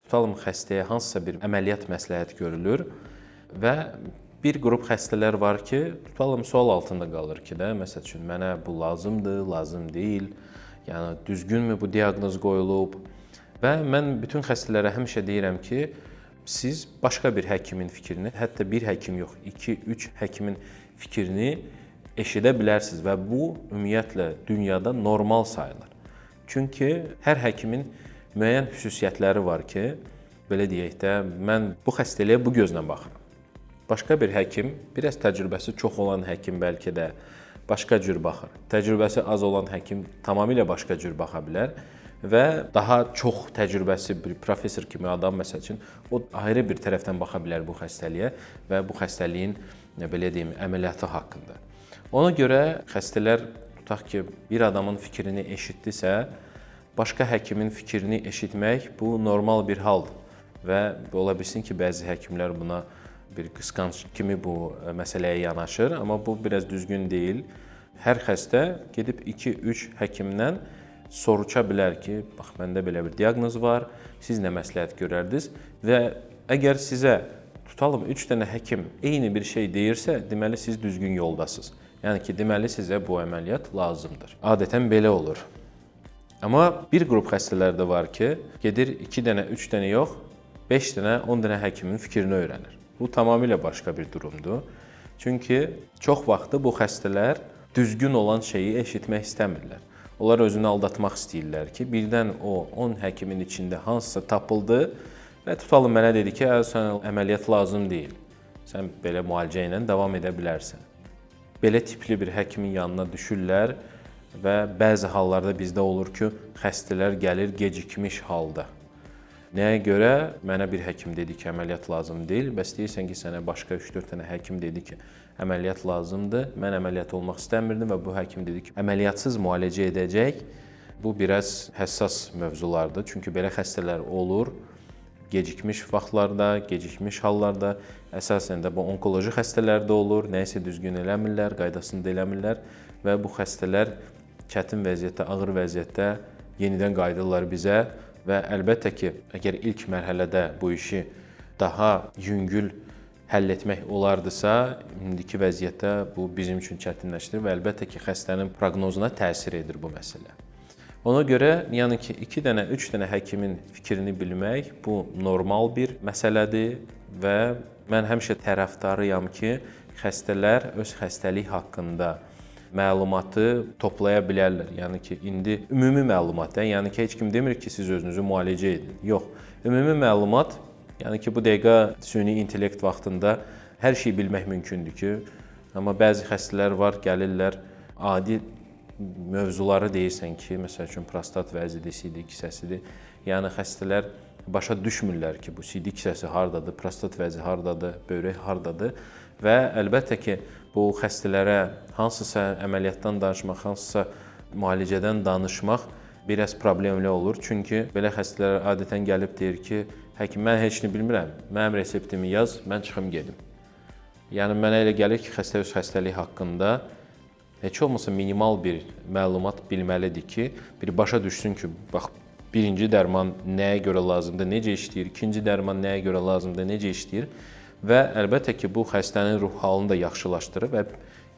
Tutalım xəstəyə hansısa bir əməliyyat məsləhət görülür və bir qrup xəstələr var ki, tutalım sual altında qalır ki də, məsəl üçün mənə bu lazımdır, lazım deyil. Yəni düzgünmü bu diaqnoz qoyulub? Və mən bütün xəstələrə həmişə deyirəm ki, siz başqa bir həkimin fikrini, hətta bir həkim yox, 2, 3 həkimin fikrini eşidə bilərsiniz və bu ümumiyyətlə dünyada normal sayılır. Çünki hər həkimin müəyyən xüsusiyyətləri var ki, belə deyək də, mən bu xəstəliyə bu gözlə baxıram. Başqa bir həkim, biraz təcrübəsi çox olan həkim bəlkə də başqa cür baxır. Təcrübəsi az olan həkim tamamilə başqa cür baxa bilər və daha çox təcrübəsi bir professor kimi adam məsəl üçün o ayrı bir tərəfdən baxa bilər bu xəstəliyə və bu xəstəliyin belə deyim, əməliyyatı haqqında. Ona görə xəstələr tutaq ki, bir adamın fikrini eşitdisə, başqa həkimin fikrini eşitmək bu normal bir haldır və ola bilsin ki, bəzi həkimlər buna bir qısqanc kimi bu məsələyə yanaşır, amma bu biraz düzgün deyil. Hər xəstə gedib 2-3 həkimdən soruşa bilər ki, bax məndə belə bir diaqnoz var, siz nə məsləhət görərdiniz və əgər sizə tutalım 3 dənə həkim eyni bir şey deyirsə, deməli siz düzgün yoldasınız. Yəni ki, deməli sizə bu əməliyyat lazımdır. Adətən belə olur. Amma bir qrup xəstələr də var ki, gedir 2 dənə, 3 dənə yox, 5 dənə, 10 dənə həkimin fikrini öyrənir. Bu tamamilə başqa bir durumdur. Çünki çox vaxtı bu xəstələr düzgün olan şeyi eşitmək istəmirlər. Onlar özünü aldatmaq istəyirlər ki, birdən o 10 həkimin içində hansısa tapıldı və tutalım mənə dedi ki, sən əməliyyat lazım deyil. Sən belə müalicə ilə davam edə bilərsən. Belə tipli bir həkimin yanına düşürlər və bəzi hallarda bizdə olur ki, xəstələr gəlir gecikmiş halda. Nəyə görə? Mənə bir həkim dedi ki, əməliyyat lazım deyil. Bəs deyirsən ki, sənə başqa 3-4 dənə həkim dedi ki, əməliyyat lazımdır. Mən əməliyyat olmaq istəmirdim və bu həkim dedi ki, əməliyyatsız müalicə edəcək. Bu biraz həssas mövzulardır. Çünki belə xəstələr olur. Gecikmiş vaxtlarda, gecikmiş hallarda, əsasən də bu onkoloji xəstələrdə olur. Nəyisə düzgün eləmirlər, qaydasında eləmirlər və bu xəstələr çətin vəziyyətdə, ağır vəziyyətdə yenidən qayıdırlar bizə. Və əlbəttə ki, əgər ilk mərhələdə bu işi daha yüngül həll etmək olardısa, indiki vəziyyətdə bu bizim üçün çətinləşdirir və əlbəttə ki, xəstənin proqnozuna təsir edir bu məsələ. Ona görə, yəni ki, 2 dənə, 3 dənə həkimin fikrini bilmək bu normal bir məsələdir və mən həmişə tərəfdarıyam ki, xəstələr öz xəstəlik haqqında məlumatı toplaya bilərlər. Yəni ki, indi ümumi məlumat, yəni ki, heç kim demir ki, siz özünüzü müalicə edin. Yox, ümumi məlumat, yəni ki, bu dəqiqə süni intellekt vaxtında hər şeyi bilmək mümkündür ki, amma bəzi xəstələr var, gəlirlər, adi mövzuları deyirsən ki, məsəl üçün prostat vəzidir, sidik kisəsidir. Yəni xəstələr başa düşmürlər ki, bu sidik kisəsi hardadır, prostat vəzi hardadır, böyrək hardadır və əlbəttə ki, bu xəstələrə hansısa əməliyyatdan danışmaq, hansısa müalicədən danışmaq biraz problemli olur. Çünki belə xəstələr adətən gəlib deyir ki, həkim mən heç nə bilmirəm, mənim reseptimi yaz, mən çıxım gedim. Yəni mənə elə gəlir ki, xəstə öz xəstəliyi haqqında heç olmasa minimal bir məlumat bilməlidir ki, bir başa düşsün ki, bax birinci dərman nəyə görə lazımdır, necə işləyir, ikinci dərman nəyə görə lazımdır, necə işləyir. Və əlbəttə ki, bu xəstənin ruh halını da yaxşılaşdırır və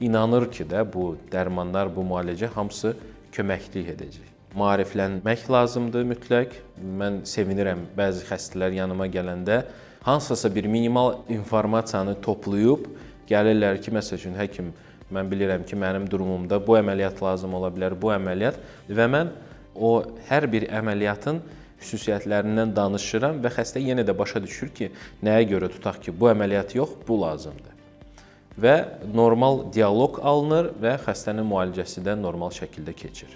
inanır ki də bu dərmanlar, bu müalicə hamısı köməklik edəcək. Maariflənmək lazımdır mütləq. Mən sevinirəm bəzi xəstələr yanıma gələndə hansısa bir minimal informasiyanı toplayıb gəlirlər ki, məsəl üçün həkim, mən bilirəm ki, mənim durumumda bu əməliyyat lazım ola bilər, bu əməliyyat və mən o hər bir əməliyyatın xüsusiyyətlərindən danışıram və xəstə yenə də başa düşür ki, nəyə görə tutaq ki, bu əməliyyat yox, bu lazımdır. Və normal dialoq alınır və xəstənin müalicəsi də normal şəkildə keçir.